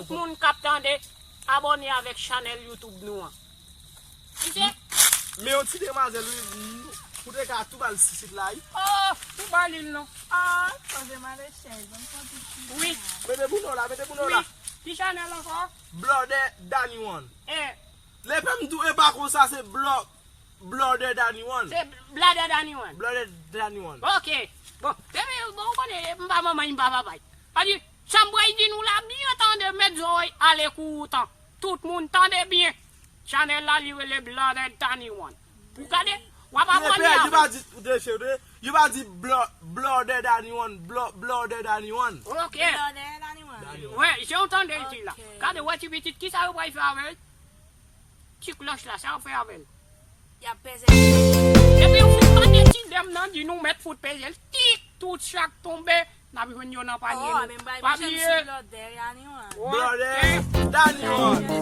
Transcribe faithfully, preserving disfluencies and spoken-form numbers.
Tout moun k ap tande, abòne avèk chanèl YouTube nou an. Misye, men yon ti demwazèl, wi, ou te ka tou ba l sisit la, wi. Oh, ou ba li l non. Ah, sonje male chèz, ban m fè yon ti sisit. Wi. Mete pou nou la, mete pou nou la. Wi. Ki chanèl ankò? Blòdè Dani One. Eh. Lepè m di w e pa konsa, se blò, Blòdè Dani One. Se Blòdè Dani One. Blòdè Dani One. Ok. Bon, depi, bon, ou konnen, m pa manman, m pa papa. Sa di, sa m pral di nou la, byen tande, met zòrèy a lekoutan. Tout moun tande byen. Chanèl la, li rele Blòdè Dani One. Pou gade, w ap aprann avè l. Yo pa di, yo pa di blò, Blòdè Dani One, blò, Blòdè Dani One. Ok. Blòdè Dani One. Dani One. Wi, se yon tande l di la. Ok. Gade, wè ti pitit, kisa yo pral fè avè l? Ti klòch la, sa yo fè avè l? Y ap peze. Epi yo fin pa deside m nan di nou mèt fout peze l. Tik, tout chak tonbe, n ap jwenn yo nan panye nou. Oh, men bay, pa bliye. Blòdè Dani One.